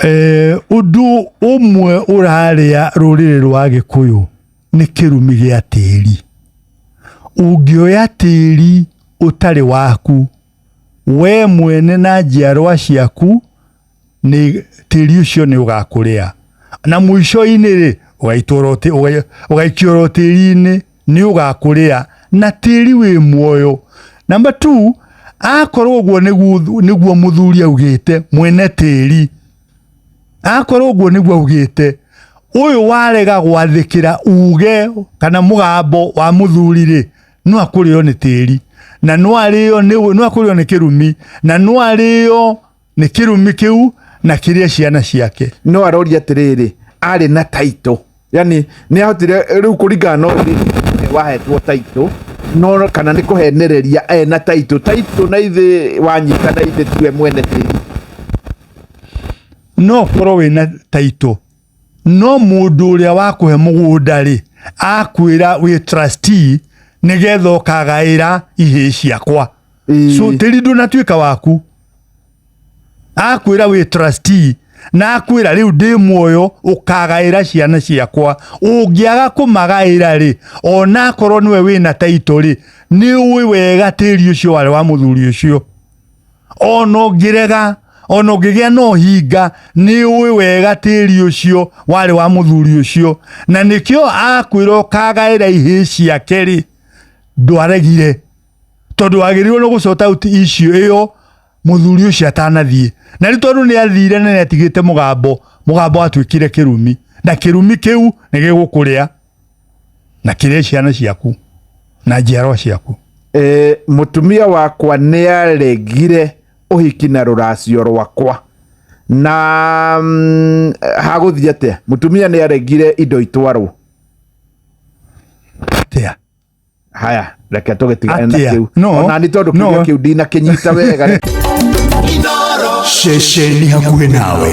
Ũndũ ũmwe ũrarĩa rũrĩrĩ rwa Gĩkũyũ nĩ kĩrumi gĩa tĩri. Ũngĩoya tĩri ũtarĩ waku, we mwene na njiarwa ciaku, nĩ tĩri ũcio nĩ ũgakũrĩa. Na mũico-inĩ rĩ, ũgaikio oro tĩri-inĩ, nĩ ũgakũrĩa na tĩri wĩ muoyo. Number two, akorwo ũguo nĩguo mũthuri augĩte, mwene tĩri, akorwo ũguo nĩguo augĩte, ũyũ warega gwathĩkĩra uge kana mũgambo wa mũthuri rĩ, no akũrĩo nĩ tĩri, na no arĩo nĩ, no akũrĩo nĩ kĩrumi, na no arĩo nĩ kĩrumi kĩu na kĩrĩa ciana ciake. No aroria atĩrĩrĩ, arĩ na title, yani nĩ ahotire rĩu kũringana na ũrĩa wahetwo title, no kana nĩ kũhenereria ena title, title na ithe wanyita na ithe tiwe mwene tĩri. No ũkorwo wĩna title, no mũndũ ũrĩa wakũhe mũgũnda rĩ, akwĩra wĩ trustee nĩgetha ũkagaĩra ihĩĩ ciakwa. So tĩri ndũnatuĩka waku. Akwĩra wĩ trustee na akwĩra rĩu ndĩ muoyo ũkagaĩra ciana ciakwa. Ũngĩaga kũmagaĩra rĩ, ona akorwo nĩwe wĩna title rĩ, nĩ ũĩ wega tĩri ũcio warĩ wa mũthuri ũcio. Ona ũngĩrega, ona ũngĩgĩa na ũhinga, nĩ ũĩ wega tĩri ũcio warĩ wa mũthuri ũcio. Na nĩkĩo akwĩra ũkagaĩra ihĩĩ ciake rĩ, ndwaregire. Tondũ wagĩrĩirwo nĩ gũ sort out issue ĩyo mũthuri ũcio atanathiĩ. Na rĩu tondũ nĩ athire na nĩ atigĩte mũgambo, mũgambo watuĩkire kĩrumi. Na kĩrumi kĩu nĩ gĩgũkũrĩa na kĩrĩe ciana ciaku na njiarwa ciaku. Mũtumia wakwa nĩ aregire ũhiki na rũracio rwakwa. Na hagũthiĩ atĩa? Mũtumia nĩ aregire indo itwarwo. Atĩa? Haya, reke tũgĩtigane na Atĩa? kĩu. No, Ona nĩ tondũ no. kĩũria kĩu ndinakĩnyita wega. Ceceni hakuhĩ nawe.